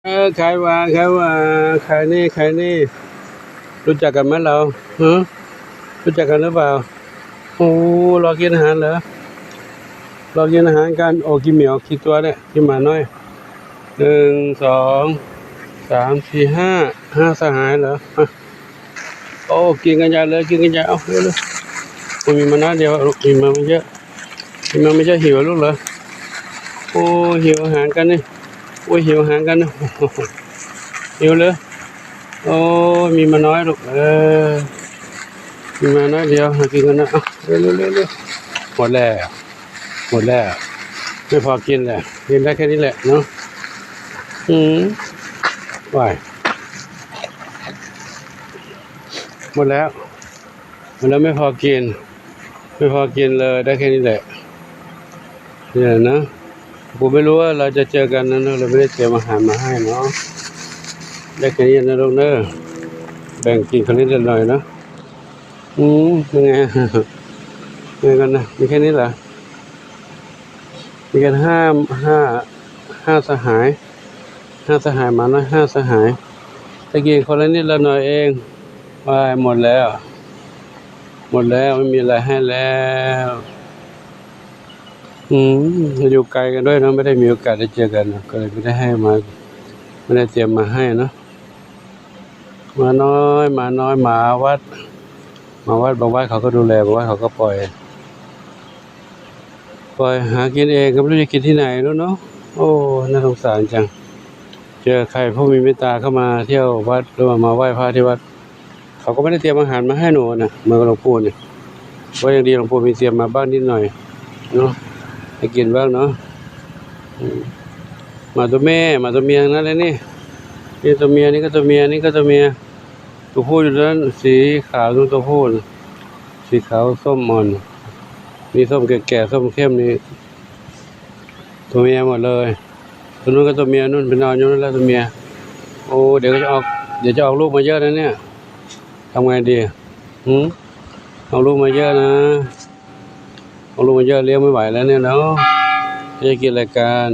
ເອີ ຂາຍຫວາ ຂາຍຫວາ ຂາຍນີ້ ຂາຍນີ້ ຮູ້ຈັກກັນໄໝລາວ? ຮະ ຮູ້ຈັກກັນຫຼືເປົ່າ? ໂອ້ ລອກກິນອາຫານເຫຼືອ ລອກກິນອາຫານກັນ. ໂອ້ ຂີ້ໝຽວ ຂີ້ຕົວແຫຼະ ຂີ້ໝານ້ອຍ. ໜຶ່ງ ສອງ ສາມ ສີ່ ຫ້າ ຫ້າສະຫາຍເຫຼືອ. ຮະ ໂອ້ ກິນກັນໃຫຍ່ເລີຍ ກິນກັນໃຫຍ່. ເອົາ ເອົາເລີຍ ໂອ້ ມີມາໜ້ອຍດຽວລູກ ກິນມາບໍ່ເຍອະ ກິນມາບໍ່ເຍອະ. ຫິວລູກເຫຼືອ? ໂອ້ ຫິວອາຫານກັນນີ້ ໂອ້ຍ ຫິວອາຫານກັນນີ້ ຫິວເລີຍ. ໂອ້ຍ ມີມານ້ອຍລູກເອີຍ ມີມານ້ອຍດຽວ ຫາກິນກັນນະ. ເອົາ ເລັວໆໆໆ ໝົດແລ້ວ ໝົດແລ້ວ ໄມ່ພໍກິນແຫຼະ ກິນໄດ້ແຄ່ນີ້ແຫຼະເນາະ. ອືມ ວ້າຍ ໝົດແລ້ວ ໝົດແລ້ວ ໄມ່ພໍກິນ ໄມ່ພໍກິນເລີຍ ໄດ້ແຄ່ນີ້ແຫຼະ. ນີ້ແຫຼະນະ ກໍບໍ່ຮູ້ວ່າເຮົາຈະເຈີກັນນະ ເຮົາບໍ່ໄດ້ຕຽມອາຫານມາໃຫ້ເນາະ ໄດ້ແຄ່ນີ້ນະລູກເດີ ແບ່ງກິນຄົນລະນິດລະໜ້ອຍເນາະ. ອືມ ເປັນໄງ ເປັນໄງກັນນະ ມີແຄ່ນີ້ລະ ມີກັນຫ້າ ຫ້າ ຫ້າສະຫາຍ ຫ້າສະຫາຍ ໝານ້ອຍຫ້າສະຫາຍ ໄດ້ກິນຄົນລະນິດລະໜ້ອຍເອງ. ວ້າຍ ໝົດແລ້ວ ໝົດແລ້ວ ໄມ່ມີອະໄລໃຫ້ແລ້ວ. ອືມ ຢູ່ໄກກັນດ້ວຍເນາະ ໄມ່ໄດ້ມີໂອກາດໄດ້ເຈີກັນ ກໍເລີຍບໍ່ໄດ້ໃຫ້ມາ ບໍ່ໄດ້ຕຽມມາໃຫ້ເນາະ. ໝານ້ອຍ ໝານ້ອຍ ໝາວັດ ໝາວັດ ບາງວັດເຂົາກໍດູແລ ບາງວັດເຂົາກໍປ່ອຍ ປ່ອຍຫາກິນເອງ ກໍບໍ່ຮູ້ຈະກິນທີ່ໄຫນແລ້ວເນາະ. ໂອ້ ໜ້າສົງສານຈັງ ເຈີໃຄຜູ້ມີເມດຕາເຂົ້າມາທ່ຽວວັດ ຫຼືວ່າມາໄຫວ້ພະທີ່ວັດ ເຂົາກໍບໍ່ໄດ້ຕຽມອາຫານມາໃຫ້ໜູນະ ເໝືອນກັບຫຼວງປູ່ນີ້ ວ່າຍັງດີ ຫຼວງປູ່ມີຕຽມມາບ້າງນິດໜ້ອຍເນາະ ໃຫ້ກິນບ້າງເນາະ. ອືມ ໝາຕົວແມ່ ໝາຕົວເມຍທັງນັ້ນເລີຍນີ້ ນີ້ຕົວເມຍ ນີ້ກໍຕົວເມຍ ນີ້ກໍຕົວເມຍ. ຕົວຜູ້ຢູ່ນັ້ນສີຂາວ ຕົວຜູ້ ສີຂາວສົ້ມອ່ອນ ມີສົ້ມແກ່ໆ ສົ້ມເຂັ້ມນີ້ ຕົວເມຍໝົດເລີຍ. ຕົວນັ້ນກໍຕົວເມຍ ນັ້ນໄປນອນຢູ່ນັ້ນແລ້ວຕົວເມຍ. ໂອ້ ດຽວຈະອອກ ດຽວຈະອອກລູກມາເຍອະນະເນຍ ທຳໄງດີ? ຫື ອອກລູກມາເຍອະນະ ອອກລູກມາເຍອະ ລ້ຽງບໍ່ໄຫວແລ້ວເນຍເນາະ. ຈະກິນລາຍການ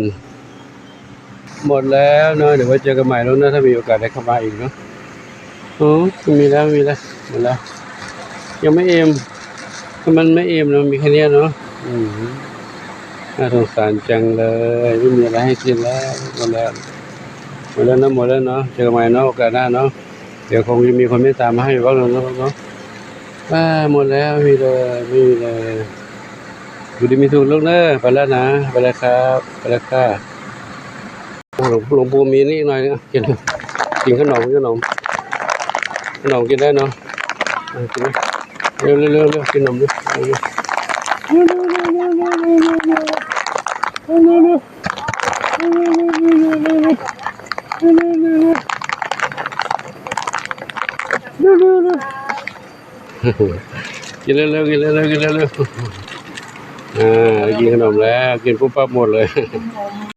ໝົດແລ້ວເນາະ ດຽວໄວ້ເຈີກັນໃໝ່ເນາະ ຖ້າມີໂອກາດໄດ້ເຂົ້າມາອີກເນາະ. ໂອ້ ມີແລ້ວ ມີແລ້ວ ໝົດແລ້ວ ຍັງໄມ່ອີ່ມ ມັນໄມ່ອີ່ມເນາະ ມີແຄ່ເນຍເນາະ. ອືມ ໜ້າສົງສານຈັງເລີຍ ໄມ່ມີອະໄລໃຫ້ກິນແລ້ວ ໝົດແລ້ວ ໝົດແລ້ວເນາະ ໝົດແລ້ວເນາະ. ເຈີກັນໃໝ່ເນາະ ໂອກາດໜ້າເນາະ ດຽວຄົງຈະມີຄົນເມດຕາມາໃຫ້ຢູ່ບ້າງເນາະ ເນາະ. ອາ ໝົດແລ້ວ ມີເລີຍ ມີເລີຍ ຢູ່ດີມີສຸກລູກເດີ. ໄປແລ້ວນະ ໄປແລ້ວຄັບ ໄປແລ້ວຄ່ະ. ໂອ້ ຫຼວງ ຫຼວງປູ່ມີນີ້ອີກໜ້ອຍໜຶ່ງ ກິນ ກິນຂະໜົມ ຂະໜົມ ຂະໜົມກິນໄດ້ເນາະ. ເອີ ກິນເນາະ ເລັວໆໆໆ ກິນໜົມເລັວ ເລັວໆ ກິນເລັວໆ ກິນເລັວໆ ກິນເລັວໆ. ອາ ກິນຂະໜົມແລ້ວ ກິນປຸບປັບໝົດເລີຍ.